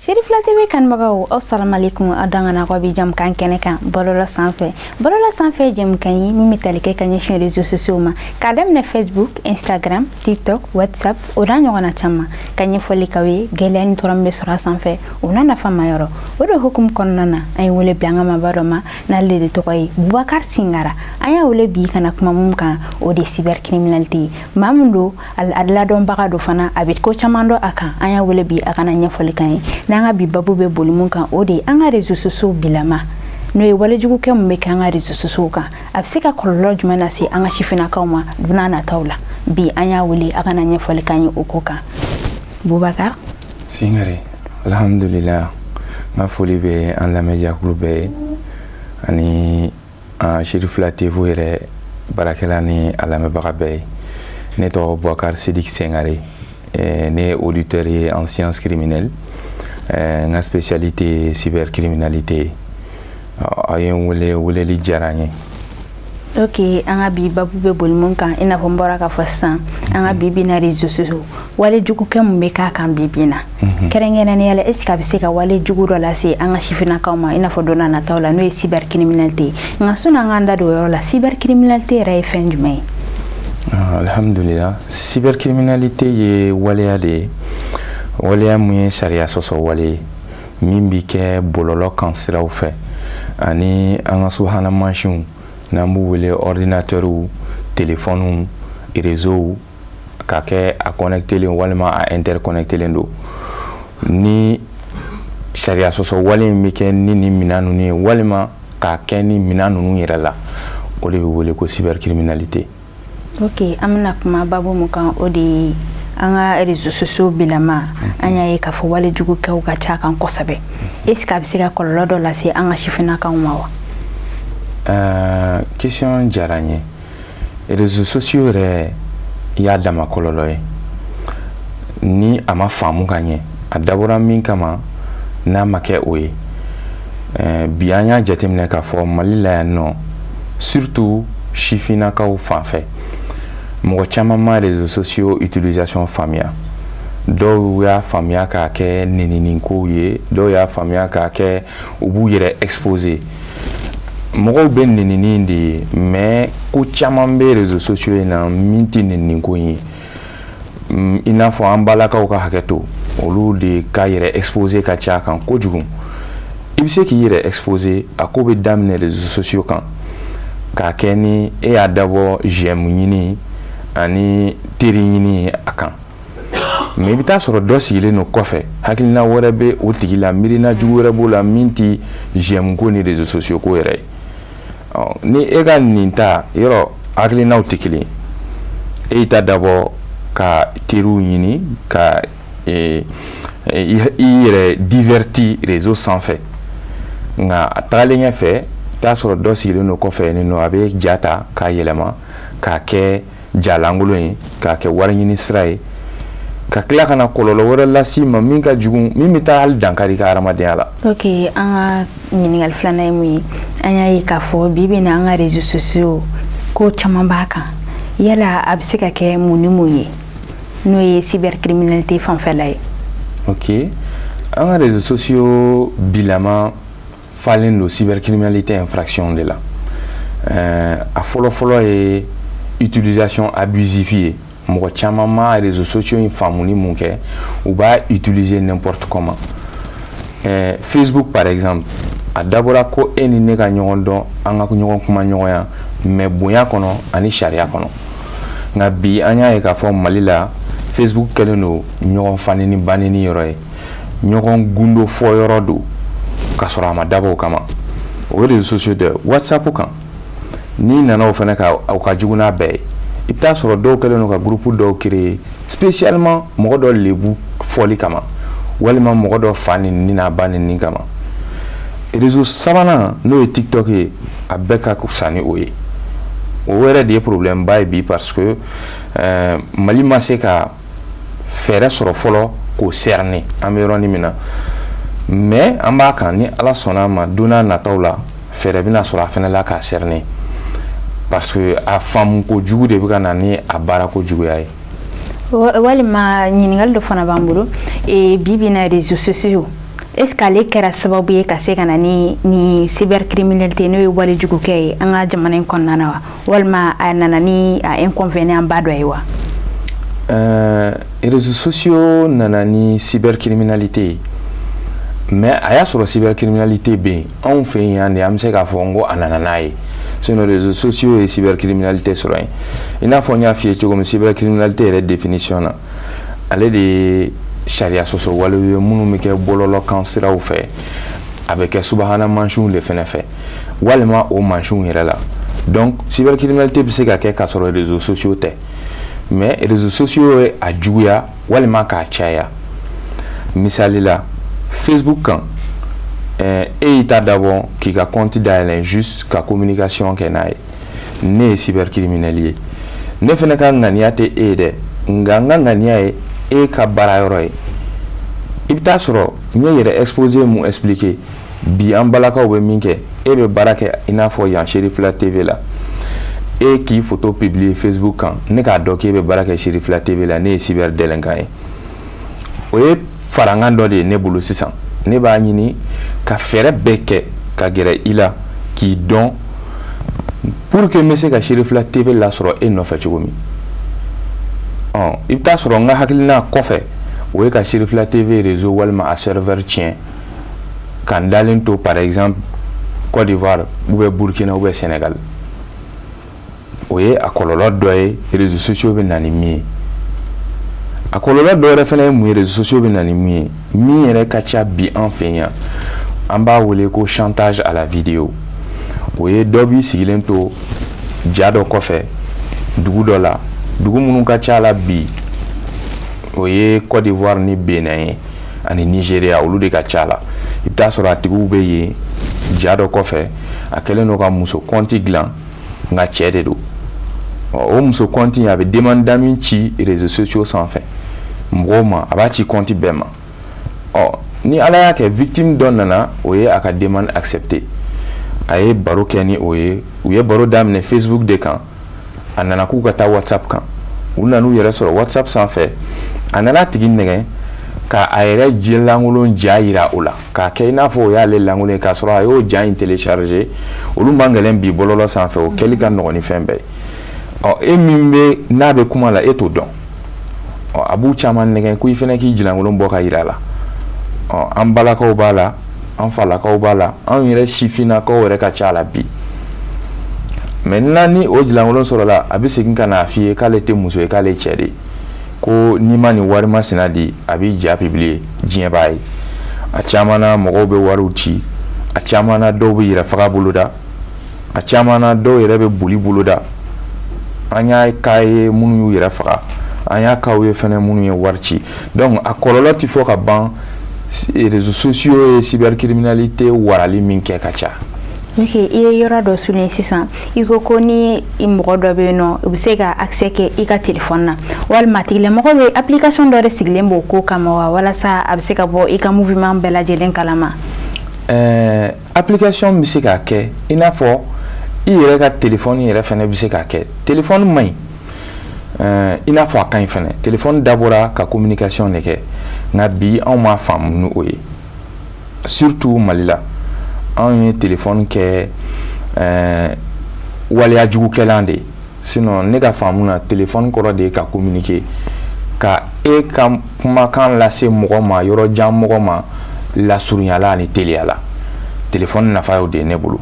Sherifila TV kanubagaw, aw salamalekum. Aw dangana ko bi jamukan kɛnɛ kan bɔlɔlɔ sanfɛ. Bɔlɔlɔ sanfɛ jamukan ye min bɛ tali kɛ ka ɲɛsin réseaux sociaux ma, k'a daminɛ Facebook, Instagram, TikTok, WhatsApp, o n'a ɲɔgɔnna caman, ka ɲɛfɔli k'aw ye gɛlɛya ni tɔɔrɔ min bɛ sɔrɔ a sanfɛ, o n'a nafa ma yɔrɔ. O de hukumu kɔnɔna na, an ye wele bila an ka maaba dɔ ma, n'ale de tɔgɔ ye Bubakari Singara. An y'a wele bi ka na kuma mun kan, o de ye cybercriminalité ye. Maa min don, a ladɔnbaga don fana, a bɛ ko caman dɔn a kan. An y'a wele bi a kana ɲɛfɔli k'an ye. N'an ka bi babu bɛ boli mun kan, o de ye an ka réseaux sociaux bilama, n'o ye walejugukɛ mun bɛ kɛ an ka réseaux sociaux kan, a bɛ se ka kɔlɔlɔ jumɛn lase an ka sifinnakaw ma don n'a nataw la. Bi an y'a wele a kana ɲɛfɔli k'an ye o ko kan. Bubakar Singare, alhamdulillah, n ka foli bɛ an lamɛnjakulu bɛɛ ye ani an Sherifila TV yɛrɛ baarakɛla ni a lamɛnbaga bɛɛ ye. Ne tɔgɔ Bubakar Sidik Sengare, ne ye auditeur ye en sciences criminelles. N ka spécialité ye cybercriminalité ye. Aw ye n wele, weleli diyara n ye. Ok, an ka bi babu bɛ boli mun kan, i n'a fɔ n bɔra k'a fɔ sisan, an ka bi bi na réseaux sociaux walejugukɛ mun bɛ k'a kan bi bi na, kɛrɛnkɛrɛnnenya la, est ce que a bɛ se ka walejugu dɔ lase an ka sifinnakaw ma, i n'a fɔ don n'a nataw la, n'o ye cybercriminalité ye? Nka sɔnni an k'an da don o yɔrɔ la, cybercriminalité yɛrɛ ye fɛn jumɛn ye? Alhamdulillah, cybercriminalité ye waleya de ye, waleya mun ye sariya sɔsɔ wale ye, min bi kɛ bɔlɔlɔ kan siraw fɛ ani an ka subahana mansinw, n'an b'u wele ordinateurw, téléphone, réseau, ka kɛ a connectelen walima a interconnectelen don. Ni sariya sɔsɔ wale in bɛ kɛ ni nin minɛn ninnu ye walima k'a kɛ ni minɛn ninnu yɛrɛ la, o de bɛ wele ko cybercriminalité. Ok, an bɛna kuma babu mun kan, o de ye an ka réseaux sociaux bilama. An y'a ye k'a fɔ walejugukɛw ka ca kan kosɛbɛ. Est ce que a bɛ se ka kɔlɔlɔ dɔ lase an ka sifinnakaw ma wa? Question diyara n ye. Réseaux sociaux yɛrɛ y'a dama kɔlɔlɔ ye ni a ma faamu ka ɲɛ, a dabɔra min kama n'a ma kɛ o ye. Bi an y'a jateminɛ k'a fɔ Mali la yan nɔ, surtout sifinnakaw fan fɛ, mɔgɔ caman ma réseaux sociaux utilisation faamuya. Dɔw y'a faamuya k'a kɛ nɛninikow ye, dɔw y'a faamuya k'a kɛ u b'u yɛrɛ exposer. Mɔgɔw bɛ nɛnini de ye, mais ko caman bɛ réseaux sociaux in na min tɛ nɛniniko ye, i n'a fɔ an balakaw ka hakɛ to, olu de ka yɛrɛ exposer ka ca kan kojugu. I bɛ se k'i yɛrɛ exposer, a ko bɛ daminɛ réseaux sociaux kan k'a kɛ ni e y'a dabɔ j'aime ɲini ani teri ɲini ye a kan, mais i bɛ taa sɔrɔ dɔ sigilen don kɔfɛ, hakilina wɛrɛ bɛ o tigi la, miirina jugu wɛrɛ b'o la min tɛ j'aime ko ni réseaux sociaux ko yɛrɛ ye. Ni e ka nin ta yɔrɔ, hakilinaw tɛ kelen. E y'i ta dabɔ ka teriw ɲini, ka i yɛrɛ diverti réseau sanfɛ, nka a tagalen ɲɛfɛ, i t'a sɔrɔ dɔ sigilen don kɔfɛ nin nɔ, a bɛ ja ta k'a yɛlɛma k'a kɛ ja lankolon ye, k'a kɛ wari ɲini sira ye, ka tila ka na kɔlɔlɔ wɛrɛ las'i ma min ka jugu, min bɛ taa hali dankari i ka hadamadenya la. Ok, an ka ɲininkali filanan ye mun ye? An y'a ye k'a fɔ bi bi in na, an ka réseaux sociaux ko caman b'a kan. Yala a bɛ se ka kɛ mun ni mun ye, n'o ye cybercriminalité fanfɛla ye? Ok, an ka réseaux sociaux bilama falen don cybercriminalité infraction de la. A fɔlɔ-fɔlɔ ye utilisation abusive ye. Mɔgɔ caman ma réseaux sociaux in faamuni mun kɛ, u b'a utiliser n'importe comment. Facebook par exemple, a dabɔra ko e ni ne ka ɲɔgɔn dɔn, an ka ɲɔgɔn kuma ɲɔgɔnya, mais bonya kɔnɔ ani sariya kɔnɔ. Nka bi an y'a ye k'a fɔ Mali la, Facebook kɛlen don ɲɔgɔn fanini banini yɔrɔ ye, ɲɔgɔn gundo fɔ yɔrɔ don, k'a sɔrɔ a ma dabɔ o kama. O ye réseaux sociaux dɔ ye. WhatsApp kan, n'i nana o fana ka, o ka jugu n'a bɛɛ ye. I bɛ taa sɔrɔ dɔw kɛlen don ka groupe dɔw créer spécialement mɔgɔ dɔ lebu fɔli kama, walima mɔgɔ dɔ fa nɛnini n'a ba nɛnini kama. Réseau sabanan, n'o ye TikTok ye, a bɛɛ ka fisa ni o ye. O yɛrɛ de ye problème ba ye bi, parce que Mali ma se ka fɛɛrɛ sɔrɔ fɔlɔ k'o cerner. An bɛ yɔrɔnin min na, mais an b'a kan, ni Ala sɔnna a ma, don n'a nataw la, fɛɛrɛ bɛna sɔrɔ a fana la k'a cerner, parce que a faamu kojugu de bɛ ka na ni a baara kojuguya ye. Walima ɲininkali dɔ fana b'an bolo. Bi bi na, réseaux sociaux Est ce que ale kɛra sababu ye ka se ka na ni cybercriminalité, n'o ye walejugukɛ ye an ka jamana in kɔnɔna na wa, walima a nana ni a inconvénient ba dɔ ye wa? Réseaux sociaux nana ni cybercriminalité ye, mais a y'a sɔrɔ cybercriminalité bɛ yen anw fɛ yen yan de. An bɛ se k'a fɔ n ko a nana n'a ye, sinon réseaux sociaux ye cybercriminalité sɔrɔ yen. I n'a fɔ n y'a f'i ye cogo min, cybercriminalité yɛrɛ définition na, ale de ye sariya sɔsɔ walew ye minnu bɛ kɛ bɔlɔlɔ kan siraw fɛ. A bɛ kɛ subahana mansinw de fɛnɛ fɛ, walima o mansinw yɛrɛ la. Donc cybercriminalité bɛ se ka kɛ k'a sɔrɔ réseaux sociaux tɛ, mais réseaux sociaux ye a juguya walima k'a caya. Misali la, Facebook kan, e y'i ta dabɔ k'i ka compte dayɛlɛ juste ka communication kɛ n'a ye. Ne ye cybercriminel ye, ne fɛnɛ ka ŋaniya tɛ e ye dɛ, nka n ka ŋaniya ye e ka baara yɔrɔ ye. I bɛ taa sɔrɔ n ye yɛrɛ exposé mun expliquer bi, an balakaw bɛ min kɛ, e bɛ baara kɛ i n'a fɔ yan Cherifila TV la, e k'i photo publier Facebook kan, ne k'a dɔn k'e bɛ baara kɛ Cherifila TV la. Ne ye cyber délinquant ye, o ye farankan dɔ de ye ne bolo. Sisan ne b'a ɲini ka fɛɛrɛ bɛɛ kɛ ka gɛrɛ i la k'i dɔn pour que n bɛ se ka Cherifila TV lasɔrɔ e nɔfɛ cogo min. Ɔ, i bɛ taa sɔrɔ n ka hakilina kɔfɛ, o ye ka Cherifila TV réseau walima a serveur tiɲɛ, ka n dalen to par exemple Côte d'Ivoire ou bien Burkina ou bien Sénégal. O ye a kɔlɔlɔ dɔ ye réseaux sociaux bɛ na ni min ye. A kɔlɔlɔ dɔ wɛrɛ fana ye mun ye? Réseaux sociaux bɛ na ni mun ye, min yɛrɛ ka ca bi an fɛ yan, an b'a wele ko chantage à la vidéo. O ye dɔ b'i sigilen to ja dɔ kɔfɛ dugu dɔ la. Dugu minnu ka ca la bi, o ye Côte d'Ivoire ni Benin ye ani Nigéria, olu de ka ca la. I bɛ taa sɔrɔ a tigiw bɛ yen ja dɔ kɔfɛ, a kɛlen don ka muso compte dilan, nka cɛ de don. O muso compte, a bɛ demande d'amis ci réseaux sociaux sanfɛ mɔgɔw ma, a b'a ci compte bɛɛ ma. Ɔ, ni Ala y'a kɛ victime dɔ nana, o ye a ka demande accepter, a ye baro kɛ ni o ye, u ye baro daminɛ Facebook de kan, a nana k'u ka taa WhatsApp kan, u nan'u yɛrɛ sɔrɔ WhatsApp sanfɛ. A nana a tigi nɛgɛn ka a yɛrɛ ji lankolon ja yira o la, k'a kɛ i n'a fɔ o y'ale lankolon ye, k'a sɔrɔ a y'o ja in télécharger. Olu man gɛlɛn bi bɔlɔlɔ sanfɛ, o kɛli ka nɔgɔn ni fɛn bɛɛ ye. Ɔ, e min bɛ n'a bɛ kuma la, e t'o dɔn. Ɔ, a b'u caman nɛgɛn ko i fana k'i jilankolon bɔ ka yira a la. Ɔ, an balakaw b'a la, an falakaw b'a la, anw yɛrɛ sifinnakaw yɛrɛ ka ca a la bi. Maintenant, ni o jilankolon sɔrɔla, a bɛ segin ka n'a f'i ye k'ale tɛ muso ye, k'ale cɛ de ye, ko n'i ma nin wari masina di, a b'i ja publier, diɲɛ b'a ye. A caman na, mɔgɔw bɛ wariw ci. A caman na, dɔw bɛ yɛrɛ faga boloda. A caman na, dɔw yɛrɛ bɛ boli boloda. An y'a k'a ye minnu y'u yɛrɛ faga, an y'a k'aw ye fɛnɛ minnu ye wari ci. Donc a kɔlɔlɔ ti fɔ ka ban. Réseaux sociaux ye cybercriminalité warali min kɛ ka ca. Ok, i ye yɔrɔ dɔ souligner sisan, i ko ko ni mɔgɔ dɔ bɛ yen nɔ, u bɛ se ka accès kɛ i ka téléphone na, walima a tigilamɔgɔ bɛ application dɔ de sigilen b'o ko kama wa, walasa a bɛ se ka bɔ i ka mouvement bɛɛ lajɛlen kalama? Application bɛ se k'a kɛ, i n'a fɔ i yɛrɛ ka téléphone yɛrɛ fɛnɛ bɛ se k'a kɛ. Téléphone man ɲi, i n'a fɔ a ka ɲi fɛnɛ. Téléphone dabɔra ka communication de kɛ, nka bi anw m'a faamu ni o ye. Surtout Mali la, anw ye téléphone kɛ waleya jugukɛlan de ye. Sinon ne ka faamu na, téléphone kɔrɔ de ye ka communiquer, ka e ka kumakan lase mɔgɔ ma, yɔrɔ jan mɔgɔ ma, lasurunyala ani teliya la. Téléphone nafa y'o de ye ne bolo.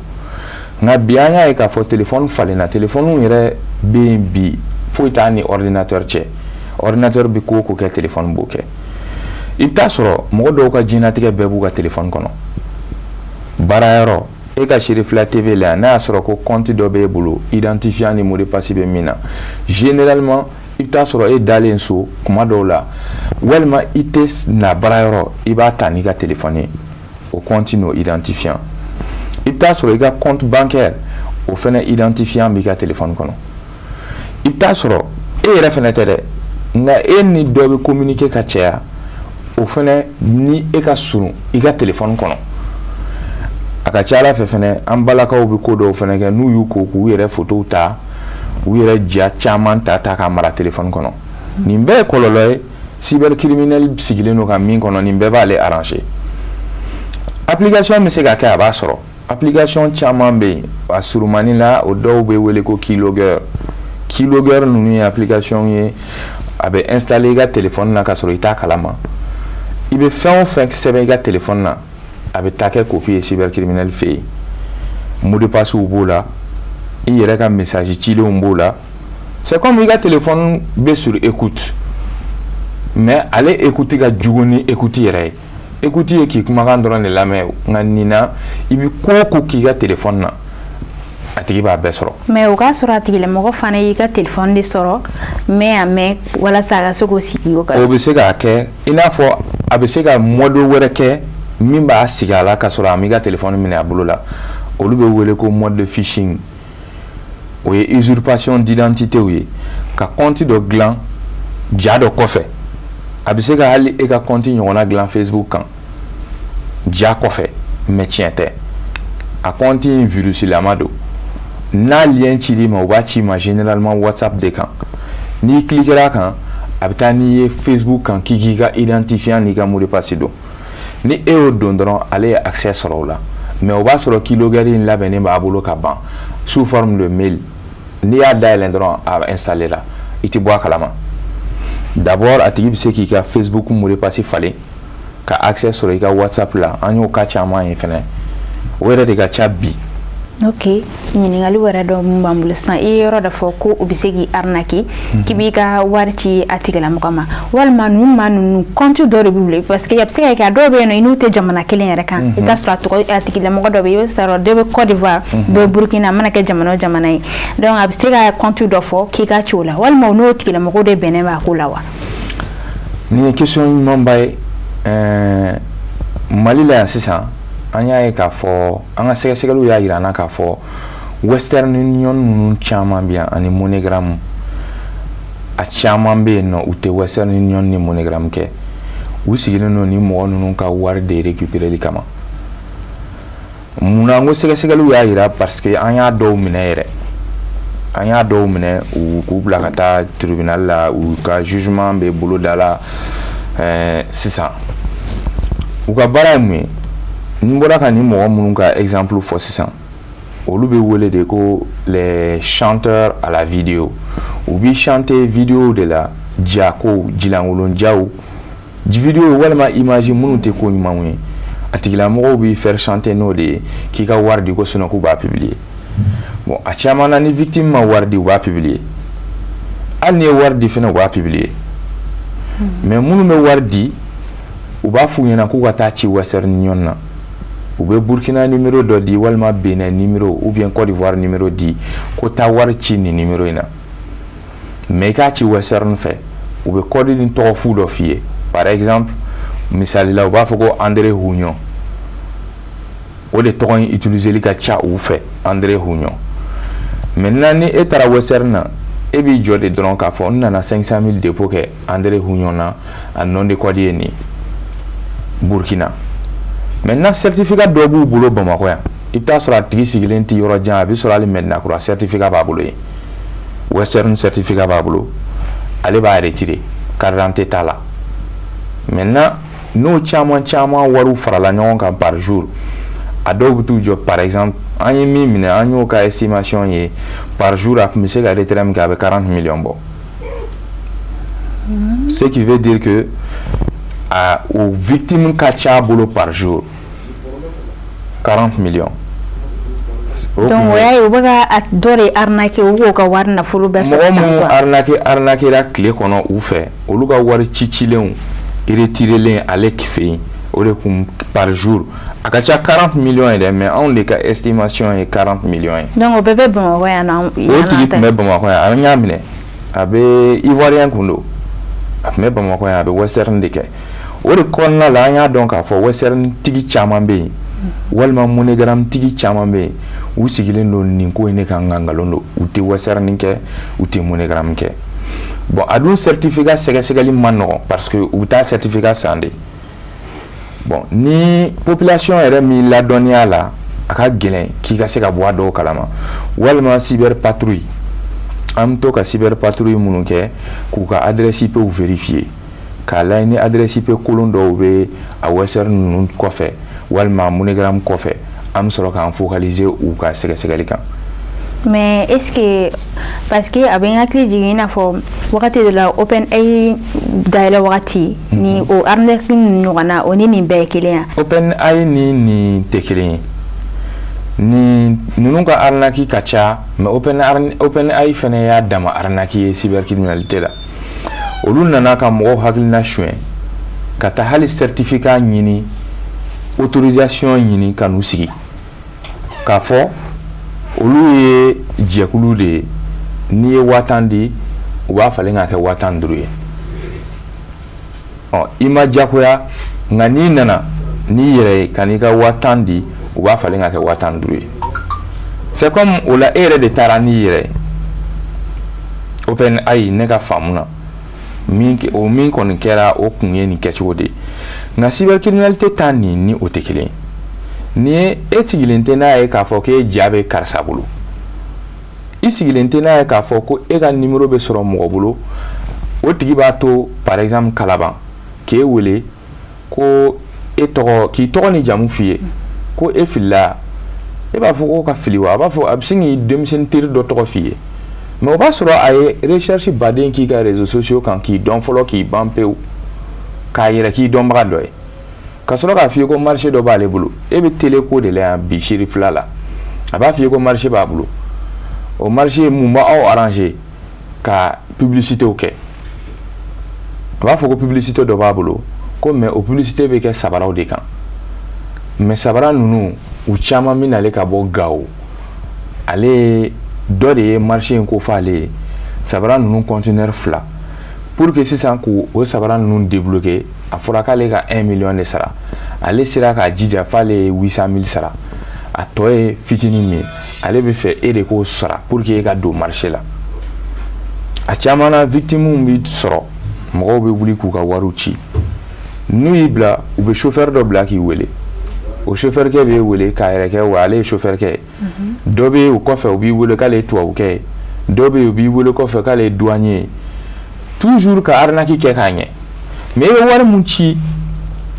Nka bi an y'a ye k'a fɔ téléphone falenna. Téléphone yɛrɛ bɛ yen bi, foyi t'a ni ordinateur cɛ. Ordinateur bɛ ko o ko kɛ, téléphone b'o kɛ. I bɛ taa sɔrɔ mɔgɔ dɔw ka diɲɛlatigɛ bɛɛ b'u ka téléphone kɔnɔ. Baarayɔrɔ, e ka Cherifila TV la yan, n'a y'a sɔrɔ ko compte dɔ b'e bolo, identifiant ni mot de passe bɛ min na, généralement i bɛ taa sɔrɔ e dalen so kuma dɔw la, walima i tɛ na baarayɔrɔ, i b'a ta n'i ka téléphone ye, o compte n'o identifiant. I bɛ taa sɔrɔ i ka compte bancaire, o fɛnɛ identifiant b'i ka téléphone kɔnɔ. I bɛ taa sɔrɔ e yɛrɛ fɛnɛ tɛ dɛ, nka e ni dɔ bɛ communiquer ka caya, o fɛnɛ ni e ka surun i ka téléphone kɔnɔ. A ka ca Ala fɛ fɛnɛ, an balakaw bɛ ko dɔw fɛnɛ kɛ, n'u y'u ko k'u yɛrɛ photow ta, u yɛrɛ ja caman ta ta k'a mara téléphone kɔnɔ. Nin bɛɛ ye kɔlɔlɔ ye. Cybercriminel sigilen don ka min kɔnɔ, nin bɛɛ b'ale arranger. Application bɛ se ka kɛ a b'a sɔrɔ. Application caman bɛ yen, a surumani la, o dɔw bɛ wele ko keylogger. Keylogger ninnu ye application ye, a bɛ installer i ka téléphone na ka sɔrɔ i t'a kalama. I bɛ fɛn o fɛn sɛbɛn i ka téléphone na, a bɛ taa kɛ copie ye cybercriminel fɛ yen. Mot de passe b'o la, i yɛrɛ ka message cilenw b'o la. C'est comme i ka téléphone bɛ sur écoute, mais ale écoute ka jugu ni écoute yɛrɛ ye. Écoute ye k'i kumakan dɔrɔn de lamɛn, nka nin na, i bɛ ko o ko k'i ka téléphone na, a tigi b'a bɛɛ sɔrɔ. Mais o k'a sɔrɔ a tigilamɔgɔ fana y'i ka téléphone de sɔrɔ mɛn a mɛn walasa a ka se k'o sigi o kan. O bɛ se k'a kɛ, i n'a fɔ a bɛ se ka mode wɛrɛ kɛ min b'a sigi a la ka sɔrɔ a m'i ka téléphone minɛ a bolo la. Olu bɛ wele ko mode de phishing. O ye usurpation d'identité ye, ka compte dɔ dilan ja dɔ kɔfɛ. A bɛ se ka hali e ka compte ɲɔgɔnna dilan Facebook kan ja kɔfɛ, mais tiɲɛ tɛ, a compte in virusilama don. N'a lien cir'i ma, u b'a ci ma généralement WhatsApp de kan. N'i cliquera kan, a bɛ taa n'i ye Facebook kan k'i k'i ka identifiant n'i ka mot de passe don. Ni e y'o don dɔrɔn, ale ye accès sɔrɔ o la. Mais o b'a sɔrɔ keylogger in labɛnnen b'a bolo ka ban sous forme de mail. N'i y'a dayɛlɛ dɔrɔn, a installé la, i tɛ bɔ a kalama. D'abord, a tigi bɛ se k'i ka Facebook mot de passe falen ka accès sɔrɔ i ka WhatsApp la. An y'o cas caman ye fɛnɛ, o yɛrɛ de ka ca bi. Ok, ɲininkali wɛrɛ dɔ mun b'an bolo sisan, i ye yɔrɔ dɔ fɔ ko u bɛ se k'i arnaquer, k'i b'i ka wari ci a tigilamɔgɔ ma, walima ninnu maa ninnu compte dɔ de b'u bolo, parce que a bɛ se ka kɛ a dɔw bɛ yen nɔ, i n'u tɛ jamana kelen yɛrɛ kan. I bɛ taa sɔrɔ a tɔgɔ a tigilamɔgɔ dɔ bɛ yen, i bɛ sɔrɔ dɔ bɛ Côte d'Ivoire, dɔ bɛ Burkina, a mana kɛ jamana o jamana ye. Donc a bɛ se ka compte dɔ fɔ k'i ka ci o la, walima o n'o tigilamɔgɔ de bɛnnen b'a ko la wa? Nin ye question ɲumanba ye. Mali la yan sisan, an y'a ye k'a fɔ, an ka sɛgɛsɛgɛliw y'a yira an na k'a fɔ Western Union ninnu caman bɛ yan ani MoneyGram, a caman bɛ yen nɔ, u tɛ Western Union ni MoneyGram kɛ. U sigilen don ni mɔgɔ ninnu ka wari de récupéreli kama. Munna n ko sɛgɛsɛgɛliw y'a yira? Parce que an y'a dɔw minɛ yɛrɛ, an y'a dɔw minɛ, u k'u bila ka taa tribunal la, u ka jugement bɛ bolo da la. Sisan u ka baara ye mun ye? N bɔra ka nin mɔgɔ minnu ka exemple fɔ sisan, olu bɛ wele de ko les chanteurs à la vidéo. U bɛ chanter vidéo de la, ja kow, jilankolon jaw, vidéo walima image minnu tɛ ko ɲumanw ye. A tigilamɔgɔw b'i faire chanter n'o de ye k'i ka wari di ko, sinon k'u b'a publier. Bon, a caman na, ni victime ma wari di, u b'a publier. Hali n'i ye wari di fɛnɛ, u b'a publier. Mais minnu bɛ wari di, u b'a f'u ɲɛna k'u ka taa ci Western Union na. U bɛ Burkina numéro dɔ di, walima Benin numéro ou bien Côte d'Ivoire numéro di, ko taa wari ci nin numéro in na, mais i k'a ci Western fɛ. U bɛ code ni tɔgɔ fu dɔ f'i ye. Par exemple, misali la, u b'a fɔ ko André Hugnon. O de tɔgɔ in utiliseli ka ca u fɛ, André Hugnon. Maintenant, ni e taara Western na, e b'i jɔ de dɔrɔn k'a fɔ n nana 500 000 dépôt kɛ André Hugnon na, a nom de code ye nin ye, Burkina. Maintenant, certificat dɔ b'u bolo Bamakɔ yan. I bɛ taa sɔrɔ a tigi sigilen tɛ yɔrɔ jan, a bɛ sɔrɔ hali Mɛdinakura, certificat b'a bolo yen, Western certificat b'a bolo, ale b'a retirer, carte d'identité t'a la. Maintenant, n'o caman caman wariw farala ɲɔgɔn kan par jour, a dɔw bɛ t'u jɔ. Par exemple, an ye min minɛ, an y'o ka estimation ye, par jour a tun bɛ se ka retrait min kɛ, a bɛ 40 millions bɔ. Ce qui veut dire que a o victime ka ca a bolo par jour, 40 millions. Donc o y'a ye u bɛ ka dɔ de arnaquer, u b'o ka wari nafolo bɛɛ sɔrɔ. Mɔgɔ minnu arnaquer arnaquera tile kɔnɔ u fɛ, olu ka wari cicilenw retirelen ale fɛ yen, o de kun par jour a ka ca 40 millions ye dɛ. Mais anw de ka estimation ye 40 millions ye. Donc o bɛɛ bɛ Bamakɔ yan nɔ? O tigi tun bɛ Bamakɔ yan, an y'a minɛ, a bɛ Ivoirien kun don, a tun bɛ Bamakɔ yan, a bɛ Western de kɛ. O de kɔnɔna la, an y'a dɔn k'a fɔ Western tigi caman bɛ yen, walima MoneyGram tigi caman bɛ yen, u sigilen don nin ko in de kan. Nka nkalon don, u tɛ Western kɛ, u tɛ MoneyGram kɛ. Bon, a dun certificat sɛgɛsɛgɛli man nɔgɔn, parce que u bɛ taa certificat san de. Bon, ni population yɛrɛ min ladɔnniya la, a ka gɛlɛn k'i ka se ka bɔ a dɔw kalama. Walima cyber patrouille, an bɛ to ka cyber patrouille minnu kɛ k'u ka adresse IP vérifier, k'a lajɛ ni adresse IP kolon dɔw bɛ a Western ninnu kɔfɛ. Walima MoneyGram kɔfɛ, an bɛ sɔrɔ k'an focaliser u ka sɛgɛsɛgɛli kan. Mais est ce que, parce que a bɛ n hakili jigin, i n'a fɔ wagati dɔ la, OpenAI dayɛlɛ wagati ni o arnaque ninnu ɲɔgɔn na, o ni nin bɛɛ ye kelen ya? OpenAI ni nin tɛ kelen ye. Ni ninnu ka arnaque ka ca, mais OpenAI fɛnɛ y'a dama arnaque ye cybercriminalité la. Olu nana ka mɔgɔw hakilina suɲɛ ka taa hali certificat ɲini, autorisation ɲini, ka n'u sigi k'a fɔ olu ye jɛkulu de ye. N'i ye 10 000 di, u b'a falen k'a kɛ 15 000 ye. Ɔ, i ma diyagoya, nka n'i nana n'i yɛrɛ ye ka n'i ka 10 000 di, u b'a falen k'a kɛ 15 000 ye. C'est comme o la, e yɛrɛ de taara n'i yɛrɛ ye. OpenAI, ne ka faamu na, min o min kɔni kɛra, o kun ye nin kɛcogo de ye. Nka cybercriminalité ta nin ni o tɛ kelen ye. Nin ye, e sigilen tɛ n'a ye k'a fɔ k'e ja bɛ karisa bolo, i sigilen tɛ n'a ye k'a fɔ ko e ka numéro bɛ sɔrɔ mɔgɔ bolo, o tigi b'a to, par exemple Kalaban, k'e wele ko e tɔgɔ, k'i tɔgɔ ni jamu f'i ye ko e filila. E b'a fɔ ko ka fili wa? A b'a fɔ, a bɛ sin k'i denmisɛnnin teri dɔ tɔgɔ f'i ye, mais o b'a sɔrɔ a ye recherche baden k'i ka réseaux sociaux kan, k'i dɔn fɔlɔ, k'i ban pewu, k'a yɛrɛ k'i dɔnbaga dɔ ye, ka sɔrɔ k'a f'i ye ko marché dɔ b'ale bolo. E bɛ télé ko de la yan bi Seri fila la, a b'a f'i ye ko marché b'a bolo. O marché, mun b'aw arranger ka publicité kɛ? A b'a fɔ ko publicité dɔ b'a bolo ko, mais o publicité bɛ kɛ sabaraw de kan, mais sabara ninnu, u caman bɛ nale ka bɔ Gawo. Ale ye dɔ de ye marché in ko fɔ ale ye, sabara ninnu conteneur fila, pour que sisan k'o o sabara ninnu débloquer, a fɔra k'ale ka 1 million de sara. Ale sera k'a jija f'ale ye 800 000 sara. A tɔ ye fitinin min ye, ale bɛ fɛ e de k'o sara pour que e ka don marché la. A caman na, victime bɛ sɔrɔ, mɔgɔw bɛ wuli k'u ka wariw ci. N'u y'i bila, u bɛ chauffeur dɔ bila k'i wele. O chauffeur kɛ b'e wele k'a yɛrɛ kɛ wa ale ye chauffeur kɛ ye. Dɔ bɛ yen o kɔfɛ, u b'i wele k'ale ye tubabukɛ ye. Dɔ bɛ yen, u b'i wele kɔfɛ k'ale ye douanier ye. Toujours ka arnaque kɛ k'a ɲɛ. Mais i bɛ wari mun ci,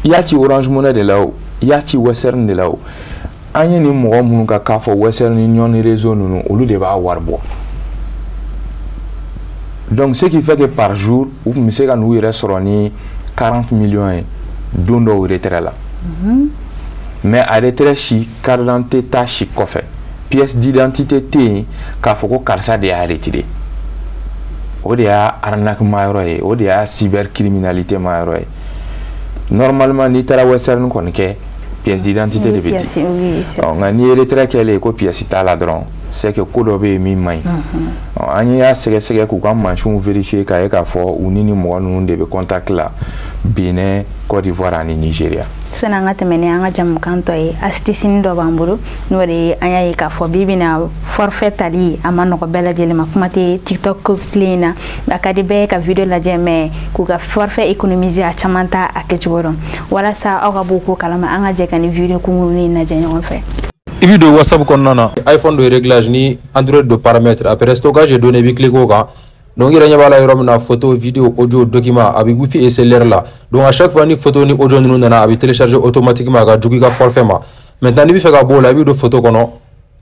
i y'a ci Orange Money de la, o i y'a ci Western de la, o an ye nin mɔgɔ minnu ka k'a fɔ Western Union réseau ninnu, olu de b'a wari bɔ. Donc ce qui fait que par jour, u tun bɛ se ka n'u yɛrɛ sɔrɔ ni 40 millions ye don dɔw retrait la. Mais a retrait si, carte d'identité t'a si kɔfɛ, pièce d'identité tɛ yen k'a fɔ ko karisa de y'a retiré. O de y'a arnaque ma yɔrɔ ye, o de y'a cybercriminalité ma yɔrɔ ye. Normalement, n'i taara Western kɔni kɛ, pièce d'identité de bɛ di. Ɔ, nka n'i ye retrait kɛlen ko pièce t'a la dɔrɔn, c'est que ko dɔ bɛ yen min man ɲi. An y'a sɛgɛsɛgɛ k'u ka mansinw vérifier k'a ye k'a fɔ u ni mɔgɔ ninnu de bɛ contact la Benin, Côte d'Ivoire ani Nigeria. Sɔnni an ka tɛmɛ ni an ka jamukan tɔ ye, astuce dɔ b'an bolo, n'o de ye an y'a ye k'a fɔ bi bi na, forfait tali a ma nɔgɔ bɛɛ lajɛlen ma. Kuma tɛ TikTok tile in na, a ka di bɛɛ ye ka vidéo lajɛ, mais k'u ka forfait économiser, a caman t'a a kɛcogo dɔn. Walasa aw ka bɔ ko kalama, an ka jɛ ka ni vidéo kunkurunin lajɛ ɲɔgɔn fɛ. I bɛ don WhatsApp kɔnɔna na, iPhone do réglage, ni Android do paramètre, après stockage et données, i bɛ cliquer o kan. Donc i yɛrɛ ɲɛ b'a la yɔrɔ min na, photo, vidéo, audio, document, a bɛ wifi et cellulaire la. Donc à chaque fois ni photo ni audio ninnu nana, a bɛ télécharger automatiquement, a ka jugu i ka forfait ma. Maintenant, n'i bɛ fɛ ka bɔ o la, i bɛ don photo kɔnɔ.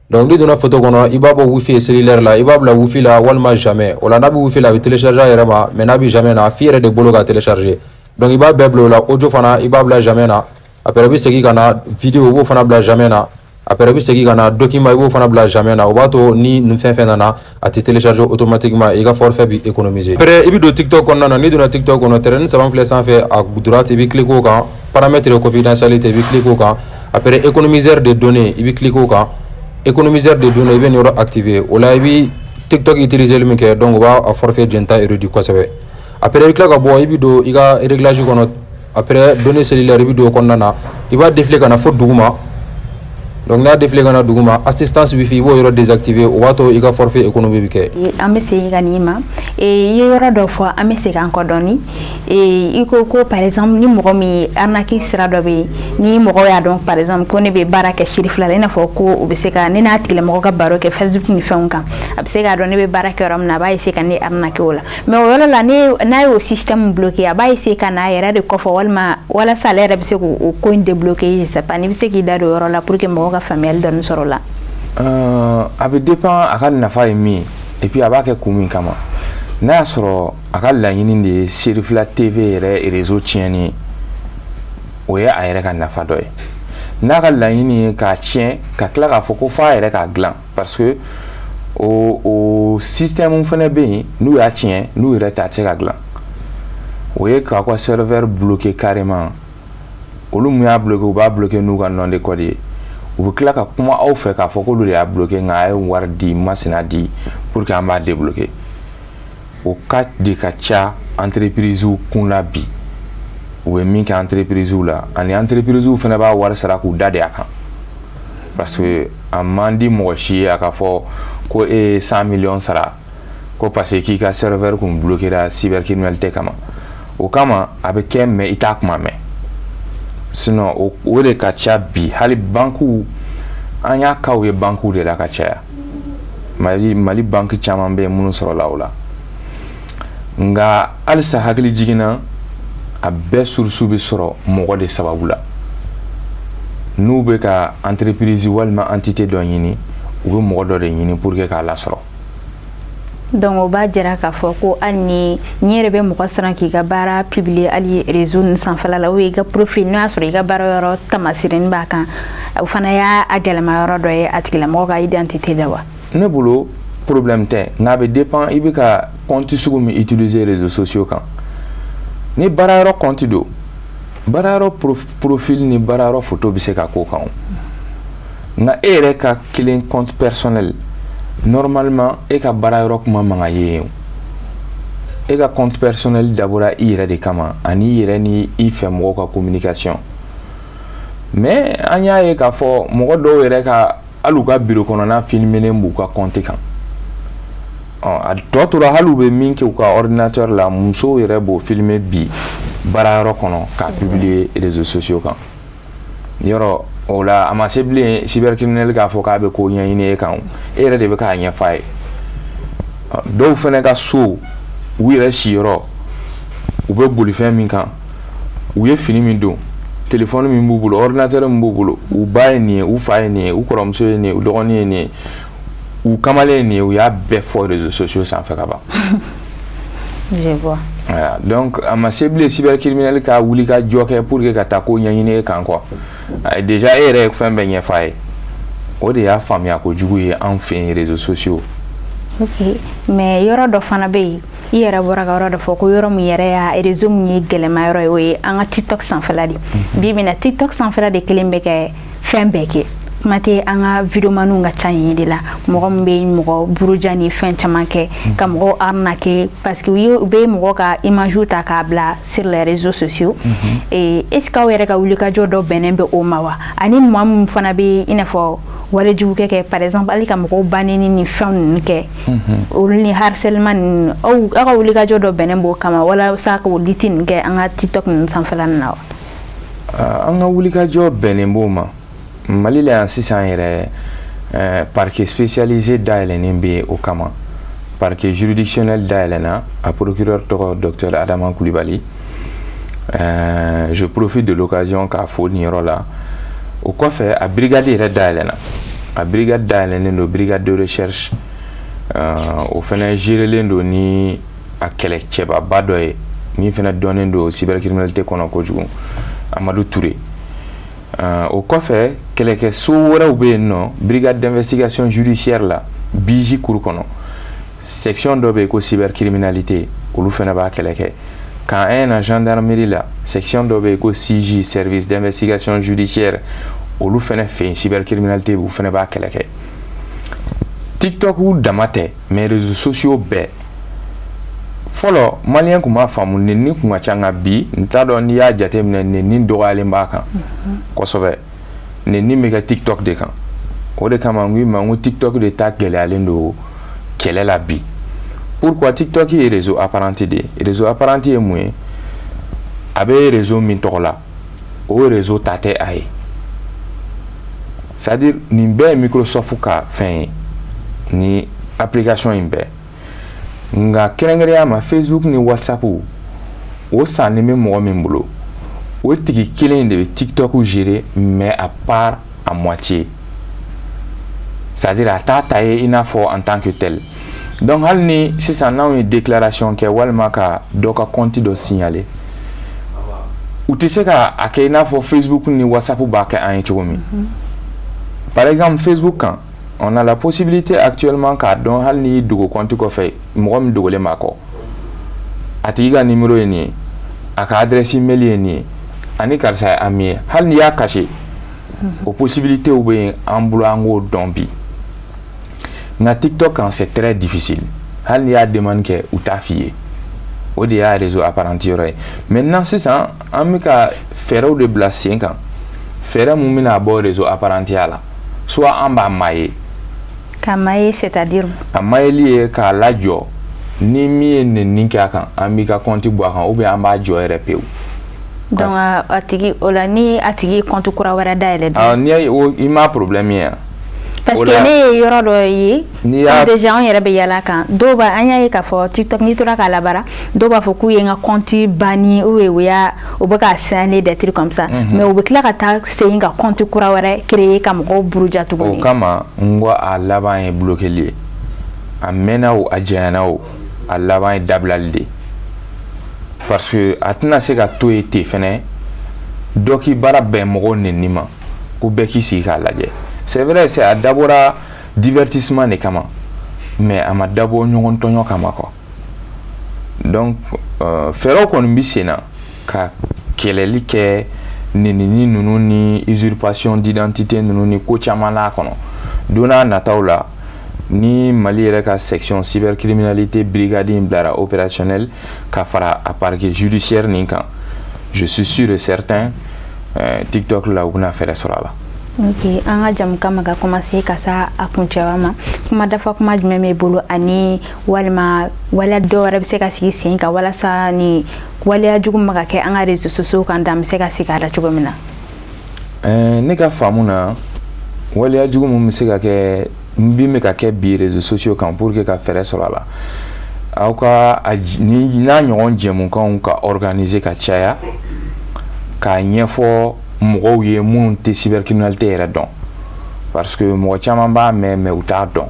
Donc n'i donna photo kɔnɔ, i b'a bɔ wifi et cellulaire la, i b'a bila wifi la walima jamais. O la, n'a bɛ wifi la, a bɛ télécharger a yɛrɛ ma, mais n'a bɛ jamais na, f'i yɛrɛ de bolo ka télécharger. Donc i b'a bɛɛ bila o la. Audio fana, i b'a bila jamais na. Après, i bɛ segin ka na vidéo, i b'o fana bila jamais na. Après, i bɛ segin ka na document, i b'o fana bila jamais na. O b'a to ni nin fɛn fɛn nana, a tɛ télécharger automatiquement, i ka forfait bɛ économiser. Après, i bɛ don TikTok kɔnɔna na. N'i donna TikTok kɔnɔ, trait saba filɛ sanfɛ à droite, i bɛ cliquer o kan. Paramètres et confidentialité, i bɛ cliquer o kan. Après, économiseur de données, i bɛ cliquer o kan. Économiseur de données, i bɛ nin yɔrɔ activer. O la, i bɛ TikTok utiliser min kɛ, donc o b'a forfait jɛnta réduit kosɛbɛ. Après, i bɛ tila ka bɔ, i bɛ don i ka réglage kɔnɔ. Après, données cellulaires, i bɛ don o kɔnɔna na, i b'a défiler ka na fo duguma. Donc n'a défilé ka na duguma, assistance wifi, i b'o yɔrɔ désactiver. O b'a to i ka forfait économie bɛ kɛ. An bɛ segin ka n'i ma. I ye yɔrɔ dɔ fɔ, an bɛ segin an kɔ dɔɔni. I ko ko par exemple, ni mɔgɔ min arnaque sira dɔ bɛ yen, ni mɔgɔ y'a dɔn par exemple ko ne bɛ baara kɛ Sirifila la, i n'a fɔ ko o bɛ se ka ne n'a tigilamɔgɔ ka baro kɛ Facebook ni fɛnw kan, a bɛ se k'a dɔn ne bɛ baara kɛ yɔrɔ min na, a b'a essayer ka ne arnaquer o la. Mais o yɔrɔ la, n'a y'o système bloqué, a b'a essayer ka n'a yɛrɛ de kɔfɛ, walima walasa ale yɛrɛ bɛ se k'o ko in débloquer, je sais pas, n'i bɛ se k'i da don o yɔrɔ la pour que mɔgɔw ka faamuyali dɔɔni sɔrɔ o la. A bɛ dépend a ka nafa ye min ye, et puis a b'a kɛ kun min kama. N'a y'a sɔrɔ a ka laɲini de ye Serifila TV yɛrɛ réseau tiɲɛni ye, o ye a yɛrɛ ka nafa dɔ ye. N'a ka laɲini ye k'a tiɲɛ ka tila k'a fɔ ko f'a yɛrɛ k'a dilan, parce que o système fɛnɛ bɛ yen, n'u y'a tiɲɛ, n'u yɛrɛ tɛ, a tɛ se ka dilan. O ye k'a ka serveur bloqué carrément. Olu mun y'a bloqué, u b'a bloqué n'u ka nom de code ye. U bɛ tila ka kuma aw fɛ k'a fɔ k'olu de y'a bloqué, nka a ye wari di masina di pour que an b'a débloqué. O cas de ka ca entreprise kunda bi. U bɛ min kɛ entreprise la, ani entreprise fana b'a wari sara k'u da de a kan, parce que a man di mɔgɔ si ye a ka fɔ ko e ye 100 millions sara ko parce que k'i ka serveur kun bloqué cybercriminalité kama. O kama a bɛ kɛ, mais i t'a kuma mɛn. Sinon o de ka ca bi. Hali banques, an y'a cas ye banques de la ka caya. Mali banque caman bɛ yen minnu sɔrɔla o la. Nka halisa hakili jiginna, a bɛɛ source bɛ sɔrɔ mɔgɔ de sababu la. N'u bɛ ka entreprise walima entité dɔ ɲini, u bɛ mɔgɔ dɔ de ɲini pour que k'a lasɔrɔ. Donc o b'a jira k'a fɔ ko hali ni n'i yɛrɛ bɛ mɔgɔ siran k'i ka baara publier hali réseau ninnu sanfɛla la, ou i ka profil, n'o y'a sɔrɔ i ka baara yɔrɔ tamasereni b'a kan, o fana y'a gɛlɛma yɔrɔ dɔ ye a tigilamɔgɔ ka identité la wa? Ne bolo, problème tɛ, nka a bɛ dépend i bɛ ka compte sugu min utiliser réseaux sociaux kan. Ni baara yɔrɔ compte don, baara yɔrɔ profil ni baara yɔrɔ photo bɛ se ka k'o kan o. Nka e yɛrɛ ka kelen compte personnel, normalement e ka baara yɔrɔ kuma man ka ye yen. E ka compte personnel dabɔra i yɛrɛ de kama, ani i yɛrɛ ni i fɛ mɔgɔw ka communication. Mais an y'a ye k'a fɔ mɔgɔ dɔw yɛrɛ ka hali u ka bureau kɔnɔna filmelen b'u ka compte kan. A tɔ tora hali u bɛ min kɛ u ka ordinateur la, musow yɛrɛ b'o filmer bi baarayɔrɔ kɔnɔ k'a publier réseaux sociaux kan. Yɔrɔ o la, a ma se bilen cybercriminel k'a fɔ k'a bɛ ko ɲɛɲini e kan, e yɛrɛ de bɛ k'a ɲɛf'a ye. Dɔw fɛnɛ ka so, u yɛrɛ siyɔrɔ, u bɛ bolifɛn min kan, u ye fini min don, téléphone min b'u bolo, ordinateur min b'u bolo, u ba ye nin ye, u fa ye nin ye, u kɔrɔmuso ye nin ye, u dɔgɔnin ye nin ye, u kamalen ye nin ye, u y'a bɛɛ fɔ réseaux sociaux sanfɛ ka ban. Je vois. Voilà. Donc a ma se bilen cybercriminel ka wuli ka jɔ kɛ pour que ka taa ko ɲɛɲini e kan quoi. Déjà e yɛrɛ ye fɛn bɛɛ ɲɛf'a ye. O de y'a faamuya kojugu ye an fɛ yen, réseaux sociaux. Ok, mais yɔrɔ dɔ fana bɛ yen, i yɛrɛ bɔra ka yɔrɔ dɔ fɔ ko yɔrɔ min yɛrɛ y'a réseau min ye gɛlɛma yɔrɔ ye, o ye an ka TikTok sanfɛla de. Bi bi in na, TikTok sanfɛla de kelen bɛ kɛ fɛn bɛɛ kɛ. Kuma tɛ, an ka videomaniw ka ca yen de la, mɔgɔ min bɛ mɔgɔ buruja ni fɛn caman kɛ ka mɔgɔw arnaquer, parce que u bɛ mɔgɔ ka image ta k'a bila sur les réseaux sociaux. Et est ce que aw yɛrɛ ka wulikajɔ dɔ bɛnnen bɛ o ma wa? Ani maa min fana bɛ i n'a fɔ walejugukɛ kɛ, par exemple hali ka mɔgɔw banni ni fɛn ninnu kɛ, olu ni harcèlement ninnu, aw ka wulikajɔ dɔ bɛnnen b'o kama walasa k'o lutte ninnu kɛ an ka TikTok ninnu sanfɛla ninnu na wa? An ka wulikajɔ bɛnnen b'o ma. Mali la yan sisan yɛrɛ, parquet spécialisé dayɛlɛnnen bɛ o kama. Parquet juridictionnel dayɛlɛnna, a procureur tɔgɔ docteur Adama Kulibali. Je profite de l'occasion k'a fo nin yɔrɔ la. O kɔfɛ, a brigade yɛrɛ dayɛlɛnna, a brigade dayɛlɛnnen don, brigade de recherche. O fɛnɛ gérelen don ni a kɛlɛcɛbaba dɔ ye min fɛnɛ dɔnnen don cybercriminalité kɔnɔ kojugu, Amadu Ture. O kɔfɛ, kɛlɛkɛso wɛrɛw bɛ yen nɔ, brigade d'investigation judiciaire la, BIJ kuru kɔnɔ, section dɔ bɛ yen ko cybercriminalité, olu fɛnɛ b'a kɛlɛ kɛ. Camp 1 na, gendarmerie la, section dɔ bɛ yen ko SIJ, service d'investigation judiciaire, olu fɛnɛ fɛ yen cybercriminalité, u fɛnɛ b'a kɛlɛ kɛ. TikTok dama tɛ, mais réseaux sociaux bɛɛ. Fɔlɔ, maliyɛn kun b'a faamu, nɛni kun ka ca, nka bi n t'a dɔn n'i y'a jateminɛ, nɛni dɔgɔyalen b'a kan kosɛbɛ. Nɛni bɛ kɛ TikTok de kan. O de kama n ko i ma n ko TikTok de ta gɛlɛyalen don kɛlɛ la bi. Pourquoi? TikTok ye réseau apparenté de ye. Réseau apparenté ye mun ye? A bɛ réseau min tɔgɔ la, o réseau ta tɛ a ye. C'est-à-dire nin bɛɛ ye Microsoft ka fɛn ye, ni application in bɛɛ. Nka kɛrɛnkɛrɛnya ma, Facebook ni WhatsApp, o sanni bɛ mɔgɔ min bolo, o tigi kelen de bɛ TikTok gérer, mais à part à moitié. C'est-à-dire a t'a ta ye i n'a fɔ en tant que tel. Donc hali ni sisan n'anw ye déclaration kɛ walima ka dɔ ka compte dɔ signaler, u tɛ se ka a kɛ i n'a fɔ Facebook ni WhatsApp b'a kɛ an ye cogo min. Par exemple, Facebook kan, on a la possibilité actuellement k'a dɔn hali n'i y'i dogo compte kɔfɛ, mɔgɔ min dogolen b'a kɔ, a tigi ka numéro ye nin ye, a ka adresse mail ye nin ye, ani karisa ye ami ye. Hali n'i y'a caché, o possibilité bɛ yen an bolo, an k'o dɔn bi. Nka TikTok kan, c'est très difficile. Hali n'i y'a demande kɛ, u t'a f'i ye. O de y'a réseau apparenté yɔrɔ ye. Maintenant sisan, an bɛ ka fɛɛrɛw de bila sen kan, fɛɛrɛ mun bɛna bɔ réseau apparenté ya la. Soit an b'a mailler. Ka mailler, c'est-à-dire? A mailleli ye k'a lajɔ. Ni min ye nɛnini kɛ a kan, an b'i ka compte bɔ a kan, ou bien an b'a jɔ yɛrɛ pewu. Donc a tigi o la, ni a tigi ye compte kura wɛrɛ dayɛlɛ dun? N'i i m'a problème ye yan. Parce que ne ye yɔrɔ dɔ ye déjà, anw yɛrɛ bɛ yala kan, dɔw b'a, an y'a ye k'a fɔ TikTok, n'i tora k'a labaara, dɔw b'a fɔ k'u ye n ka compte banni ou bien u y'a, u bɛ k'a signaler, des trucs comme ça, mais u bɛ tila ka taa segin ka compte kura wɛrɛ créer ka mɔgɔw buruja tuguni. O kama n ko a laban ye bloqueli ye. A mɛnna o, a janyana o, a laban ye dabilali de ye, parce que a tɛna se ka to yen ten fɛnɛ, dɔ k'i baara bɛn mɔgɔw nɛni ma ko bɛɛ k'i sigi k'a lajɛ. C'est vrai, c'est a dabɔra divertissement de kama, mais a ma dabɔ ɲɔgɔn tɔɲɔ kama quoi. Donc fɛɛrɛw kɔni bi sen na ka kɛlɛli kɛ nɛnini ninnu ni usurpation d'identité ninnu ni ko caman n'a kɔnɔ. Don n'a nataw la, ni Mali yɛrɛ ka section cybercriminalité brigade in bilara opérationnel ka fara a parquet judiciaire nin kan, je suis sûr et certain, TikTok la, u bɛna fɛɛrɛ sɔrɔ a la. Ok, an ka jamukan ma ka commencer ka sa a kuncɛwa ma, kuma dafa kuma jumɛn b'e bolo, ani walima waleya dɔw wɛrɛ bɛ se ka sigi sen kan walasa ni waleya jugu ma ka kɛ an ka réseaux sociaux kan, dan bɛ se ka sigi a la cogo min na? Ne ka faamu na, waleya jugu mun bɛ se ka kɛ, min bɛ ka kɛ bi réseaux sociaux kan, pour que ka fɛɛrɛ sɔrɔ a la, aw ka ni n'a ɲɔgɔn jɛmukanw ka organiser ka caya k'a ɲɛfɔ mɔgɔw ye minnu tɛ cybercriminalité yɛrɛ dɔn, parce que mɔgɔ caman b'a mɛn, mais u t'a dɔn.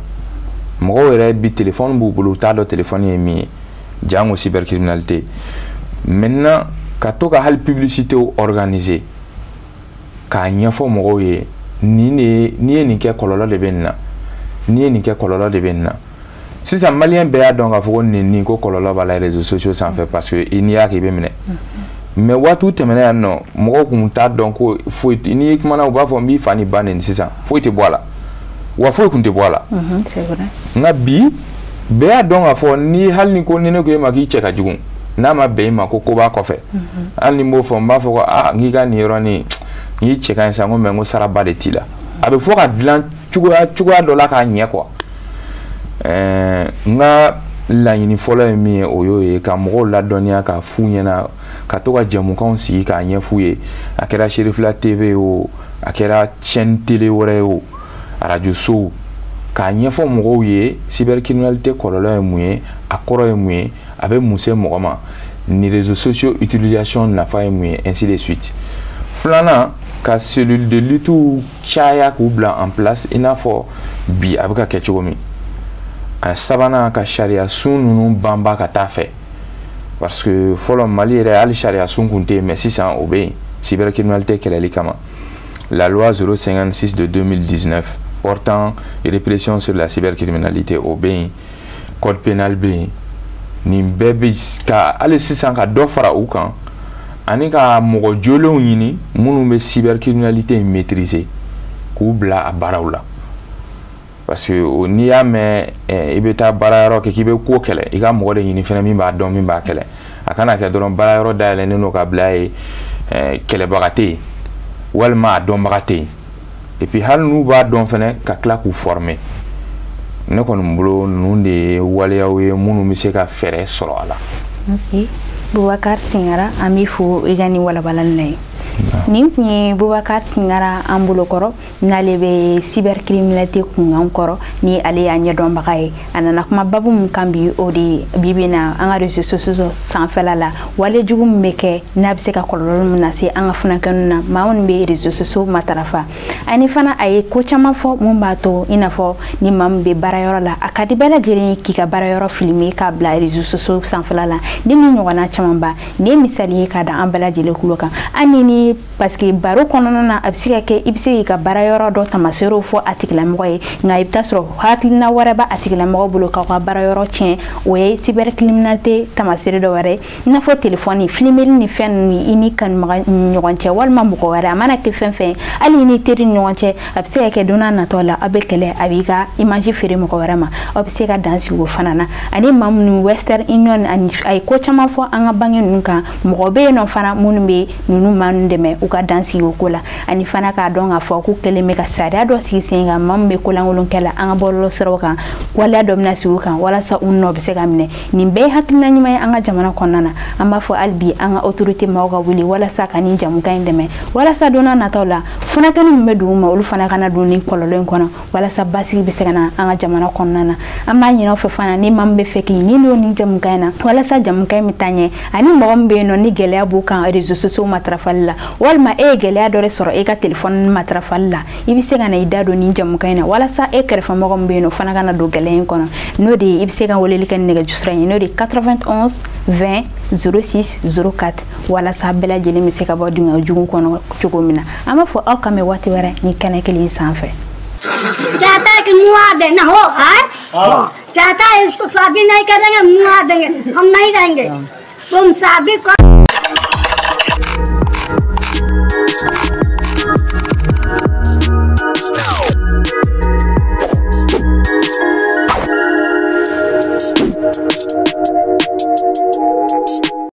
Mɔgɔw yɛrɛ bi, téléphone b'u bolo, u t'a dɔn téléphone ye min ye, jango cybercriminalité. Maintenant, ka to ka hali publicité organiser k'a ɲɛfɔ mɔgɔw ye: nin de ye, n'i ye nin kɛ, kɔlɔlɔ de bɛ nin na, n'i ye nin kɛ, kɔlɔlɔ de bɛ nin na. Sisan malien bɛɛ y'a dɔn k'a fɔ ko nin ko kɔlɔlɔ b'a la réseaux sociaux sanfɛ, parce que i n'i y'a kɛ, i bɛ minɛ. Mais waatiw tɛmɛna yan nɔ, mɔgɔw kun t'a dɔn ko foyi. N'i kumana, u b'a fɔ n b'i fa ni ba neni sisan, foyi tɛ bɔ a la, wa foyi kun tɛ bɔ a la. Nka bi, bɛɛ y'a dɔn k'a fɔ ni hali ni ko ni ne ko e ma k'i cɛ ka jugu, n'a ma bɛn i ma, ko ko b'a kɔfɛ. Hali ni n b'o fɔ, n b'a fɔ ko aa, n k'i ka nin yɔrɔnin n k'i cɛ ka ɲi sa, n ko mais n ko saraba de t'i la. A bɛ fɔ ka dilan cogoya dɔ la k'a ɲɛ quoi. N ka laɲini fɔlɔ ye min ye, o y'o ye, ka mɔgɔw ladɔnniya, k'a f'u ɲɛna, ka to ka jɛmukanw sigi k'a ɲɛf'u ye. A kɛra Cherifila TV ye o, a kɛra chaîne télé wɛrɛ ye o, arajo sow, k'a ɲɛfɔ mɔgɔw ye cybercriminalité kɔlɔlɔ ye mun ye, a kɔrɔ ye mun ye, a bɛ mun se mɔgɔ ma, ni réseaux sociaux utilisation nafa ye mun ye, ainsi de suite. Filanan, ka cellule de lutte caya k'u bila en place i n'a fɔ bi a bɛ ka kɛ cogo min. A sabanan, ka sariya sun ninnu banba ka taa fɛ, parce que fɔlɔ Mali yɛrɛ, hali sariya sun kun tɛ yen, mais sisan o bɛ yen cybercriminalité kɛlɛli kama. La loi 056 de 2019 portant répression sur la cybercriminalité, o bɛ yen, code pénal bɛ yen. Nin bɛɛ bɛ ka hali sisan ka dɔ fara u kan, ani ka mɔgɔ jolenw ɲini minnu bɛ cybercriminalité in maîtriser k'u bila a baaraw la, parce que n'i y'a mɛn i bɛ taa baarayɔrɔ kɛ k'i bɛ ko kɛlɛ, i ka mɔgɔ de ɲini fɛnɛ min b'a dɔn, min b'a kɛlɛ. A kana kɛ dɔrɔn baarayɔrɔ dayɛlɛnnen don ka bila yen, kɛlɛbaga tɛ yen walima a dɔnbaga tɛ yen. Et puis hali n'u b'a dɔn fɛnɛ, ka tila k'u former. Ne kɔni bolo, ninnu de ye waleyaw ye minnu bɛ se ka fɛɛrɛ sɔrɔ a la. Ok, Bubakar Singara, an b'i fo i ka nin walawalali la ye. Nin tun ye Bubakar Singara an bolokɔrɔ, n'ale bɛ cybercriminalité kunkan kɔrɔ, ni ale y'a ɲɛdɔnbaga ye. A nana kuma babu mun kan bi, o de bi bi na an ka réseaux sociaux sanfɛla la, wale jugu min bɛ kɛ, n'a bɛ se ka kɔlɔlɔ min lase an ka furakɛliw na, maa minnu bɛ réseaux sociaux matarafa. Ani fana a ye ko caman fɔ mun b'a to, i n'a fɔ ni maa min bɛ baarayɔrɔ la, a ka di bɛɛ lajɛlen ye k'i ka baarayɔrɔ filmer k'a bila réseaux sociaux sanfɛla la, ni ɲɔgɔnna caman ba. Nin ye misali ye k'a da an bɛɛ lajɛlen kulo kan. Hali ni parce que baro kɔnɔna na, a bɛ se ka kɛ i bɛ se k'i ka baarayɔrɔ dɔ tamaseerew fɔ a tigilamɔgɔ ye, nka i bɛ taa sɔrɔ hakilina wɛrɛ b'a tigilamɔgɔ bolo k'aw ka baarayɔrɔ tiɲɛ. O ye cybercriminalité tamaseere dɔ wɛrɛ ye, i n'a fɔ telefɔni filimeli ni fɛn ninnu, i ni kanubaga ni ɲɔgɔn cɛ walima mɔgɔ wɛrɛ, a mana kɛ fɛn fɛn ye, hali i ni teri ni ɲɔgɔn cɛ, a bɛ se ka kɛ don n'a nataw la aw bɛ kɛlɛ, a b'i ka image feere mɔgɔ wɛrɛ ma. Aw bɛ se ka dan sigi o fana na. Ani maa minnu Western Union, ani a ye ko caman fɔ an ka banque ninnu kan. Mɔgɔ bɛ yen nɔ fana minnu bɛ ninnu maa ninnu dɛmɛ u ka dan sigi o ko la. Ani fana k'a dɔn k'a fɔ k'u kɛlen bɛ ka sariya dɔ sigi sen kan, maa min bɛ kolankolon kɛ la an ka bɔlɔlɔsiraw kan, waleya dɔ bɛna sigi u kan walasa u nɔ bɛ se ka minɛ. Nin bɛɛ ye hakilina ɲuman ye an ka jamana kɔnɔna na. An b'a fɔ hali bi an ka autorité maaw ka wuli walasa ka nin jamukan in dɛmɛ, walasa don n'a nataw la, furakɛli min bɛ dugu ma, olu fana kana don nin kɔlɔlɔ in kɔnɔ, walasa basigi bɛ se ka na an ka jamana kɔnɔna na. An b'a ɲini aw fɛ fana, ni maa min bɛ fɛ k'i nin don nin jamukan in na, walasa jamukan in bɛ taa ɲɛ, ani mɔgɔ min bɛ yen nɔ ni gɛlɛya b'u kan réseaux sociaux matarafali la, walima e ye gɛlɛya dɔ de sɔrɔ e ka telefɔni matarafali la, i bɛ se ka na i da don nin jamukan in na, walasa e kɛrɛfɛmɔgɔ min bɛ yen nɔ fana kana don gɛlɛya in kɔnɔ. N'o de ye, i bɛ se ka weleli kɛ ni nɛgɛjuru sira ye, n'o de ye 91 20 06 04, walasa bɛɛ lajɛlen bɛ se ka bɔ dingɛ jugu kɔnɔ cogo min na. An b'a fɔ aw ka mɛn waati wɛrɛ ni kɛnɛ kelen sanfɛ. कहता है कि मुँह देना हो है, कहता है इसको शादी नहीं करेंगे, मुँह देंगे, हम नहीं रहेंगे, तुम शादी कर।